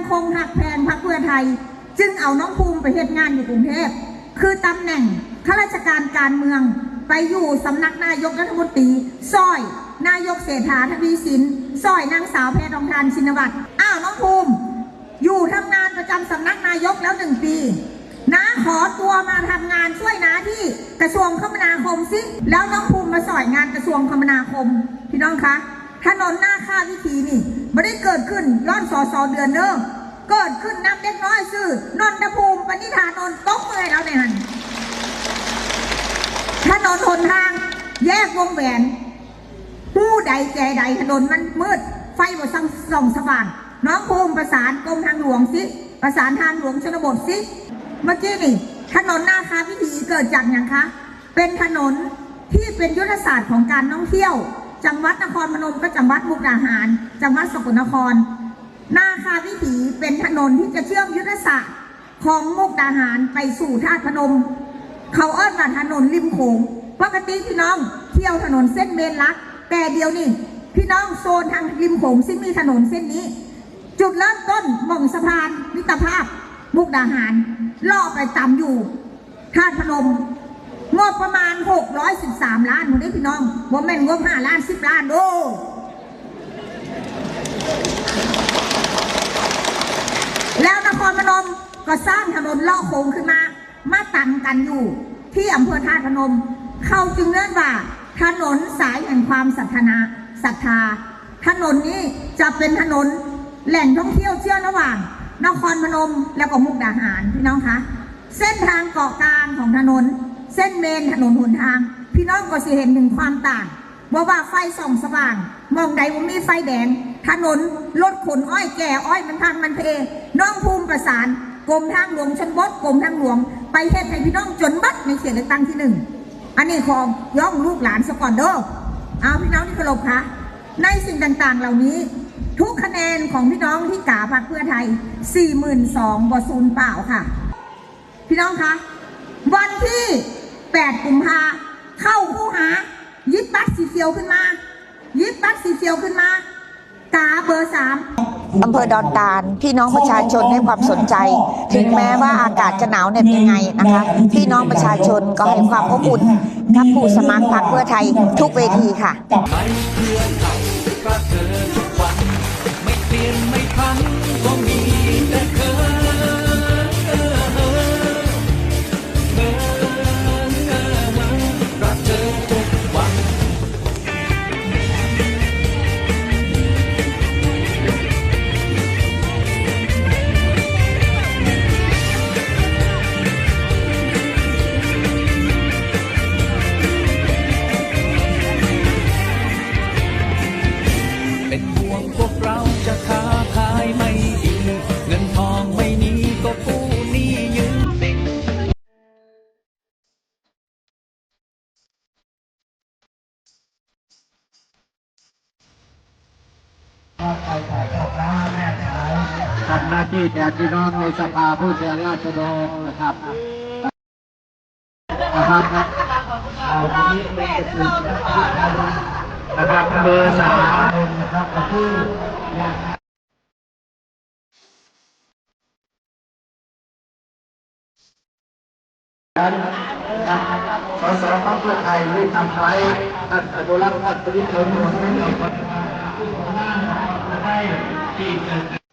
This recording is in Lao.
ຄົງຮັກແພງພັກເພື່ອໄທ ຈຶ່ງເອົານ້ອງພູມໄປເຮັດງານຢູ່ກຸງເທບ ຄືຕຳແໜ່ງຂ້າລາຊະການການເມືອງ ໄປຢູ່ສຳນັກນາຍົກລັດຖະມົນຕີ ຊ່ອຍນາຍົກເສດຖາ ທະວີສິນ ຊ່ອຍນາງສາວແພທອງທານ ຊິນນະວັດ. ອ້າວ ນ້ອງພູມ ຢູ່ທຳງານປະຈຳສຳນັກນາຍົກແລ້ວໜຶ່ງປີ ນາຂໍຕົວມາທຳງານຊ່ວຍນາທີ່ກະຊວງຄະມະນາຄົມຊິ ແລ້ວນ້ອງພູມມາຊ່ອຍງານກະຊວງຄະມະນາຄົມ. ພີ່ນ້ອງຄະ ຖະໜົນນາຄາວິຖີນີ້ບໍ່ໄດ້ເກີດຂຶ້ນຍ້ອນ ສສ ເດືອນເດີ ເກີດຂຶ້ນນຳເດັກນ້ອຍຊື່ ນົນທະພູມ ປະນິຖານົນ ຕົບມືໃຫ້ລາວແດ່ຫັ້ນ. ຖະໜົນຫົນທາງແຍກວົງແຫວນ ຮູ້ໃດແຈໃດ ຖະໜົນມັນມືດ ໄຟບໍ່ສ່ອງສະຫວ່າງ ນ້ອງພູມປະສານກົມທາງຫຼວງຊິ ປະສານທາງຫຼວງຊົນນະບົດຊິ. ເມື່ອກີ້ນີ້ ຖະໜົນນາຄາວິຖີເກີດຈາກຫຍັງຄະ? ເປັນຖະໜົນທີ່ເປັນຍຸດທະສາດຂອງການທ່ອງທ່ຽວ ຈັງຫວັດນະຄອນພະນົມກັບຈັງຫວັດມຸກດາຫານ ຈັງຫວັດສະກົນນະຄອນ. ນາຄາວິຖີເປັນຖະໜົນທີ່ຈະເຊື່ອມຍຸດທະສາດຂອງມຸກດາຫານໄປສູ່ທາດພະນົມ. ເຂົາເອີ້ນວ່າຖະໜົນລິມໂຂງ. ປົກກະຕິພີ່ນ້ອງທ່ຽວຖະໜົນເສັ້ນເມນຫຼັກ, ແຕ່ດຽວນີ້ພີ່ນ້ອງໂຊນທາງລິມໂຂງຊິມີຖະໜົນເສັ້ນນີ້. ຈຸດເລີ່ມຕົ້ນໝ່ອງສະພານມິດຕະພາບມຸກດາຫານ ເລາະໄປຕຳຢູ່ ທາດພະນົມ ງົບປະມານຫົກຮ້ອຍສິບສາມລ້ານພຸ້ນເດ້ພີ່ນ້ອງ, ບໍ່ແມ່ນງົບຫ້າລ້ານ ສິບລ້ານໂດ. ແລ້ວນະຄອນພະນົມກໍສ້າງຖະໜົນເລາະໂຂງຂຶ້ນມາ ມາຕັນກັນຢູ່ທີ່ອຳເພີທາດພະນົມ. ເຂົາຈຶ່ງເອີ້ນວ່າຖະໜົນສາຍແຫ່ງຄວາມສັດທະນາ ສັດທາ. ຖະໜົນນີ້ຈະເປັນຖະໜົນແຫຼ່ງທ່ອງທ່ຽວເຊື່ອມລະຫວ່າງນະຄອນພະນົມ ແລ້ວກໍມຸກດາຫານ ພີ່ນ້ອງຄະ. ເສັ້ນທາງເກາະກາງຂອງຖະໜົນ ເສັ້ນເມນຖະໜົນຫົນທາງ ພີ່ນ້ອງກໍຊິເຫັນເຖິງຄວາມຕ່າງ ບໍ່ວ່າໄຟສ່ອງສະຫວ່າງ ໝ່ອງໃດບໍ່ມີໄຟແດງ ຖະໜົນລົດຂົນອ້ອຍແກ່ອ້ອຍມັນພັງມັນເພ. ນ້ອງພູມປະສານກົມທາງຫຼວງຊົນນະບົດ ກົມທາງຫຼວງ ໄປເຮັດໃຫ້ພີ່ນ້ອງຈົນເບິດໃນເຂດເລືອກຕັ້ງທີໜຶ່ງ. ອັນນີ້ຂໍຮ້ອງລູກຫຼານສາກ່ອນເດີ. ເອົາ ພີ່ນ້ອງທີ່ເຄົາລົບຄະ ໃນສິ່ງຕ່າງໆເຫຼົ່ານີ້ ທຸກຄະແນນຂອງພີ່ນ້ອງທີ່ກາພັກເພື່ອໄທ ສີ່ໝື່ນສອງ ບໍ່ສູນເປົ່າຄ່ະ. ພີ່ນ້ອງຄະ ວັນທີແປດ ກຸມພາ ເຂົ້າຄູຫາ ຫຍິບບັດສີຂຽວຂຶ້ນມາ ຫຍິບບັດສີຂຽວຂຶ້ນມາ ກາເບີສາມ. ອຳເພີດອນຕານ ພີ່ນ້ອງປະຊາຊົນໃຫ້ຄວາມສົນໃຈ ເຖິງແມ້ວ່າອາກາດຈະໜາວເໜັບຍັງໄງນະຄະ ພີ່ນ້ອງປະຊາຊົນກໍໃຫ້ຄວາມອົບອຸ່ນກັບຜູ້ສະໝັກພັກເພື່ອໄທທຸກເວທີຄ່ະ. ທຳໜ້າທີ່ແທນພີ່ນ້ອງໃນສະພາຜູ້ແທນລາຊະດອນນະຄັບ ນະຄັບ ນະຄັບ ເບີສາມ ນະຄັບ ກໍຄື ສສ ພັກເພື່ອໄທ ໄດ້ນຳໃຊ້ ທ່ານ ອະນຸລັກ ພັດ ປະດິດ ເລີງນວນ ເປັນເຈົ້າພະນັກງານ ຜູ້ຈັດຕັ້ງ ໄດ້ທີ່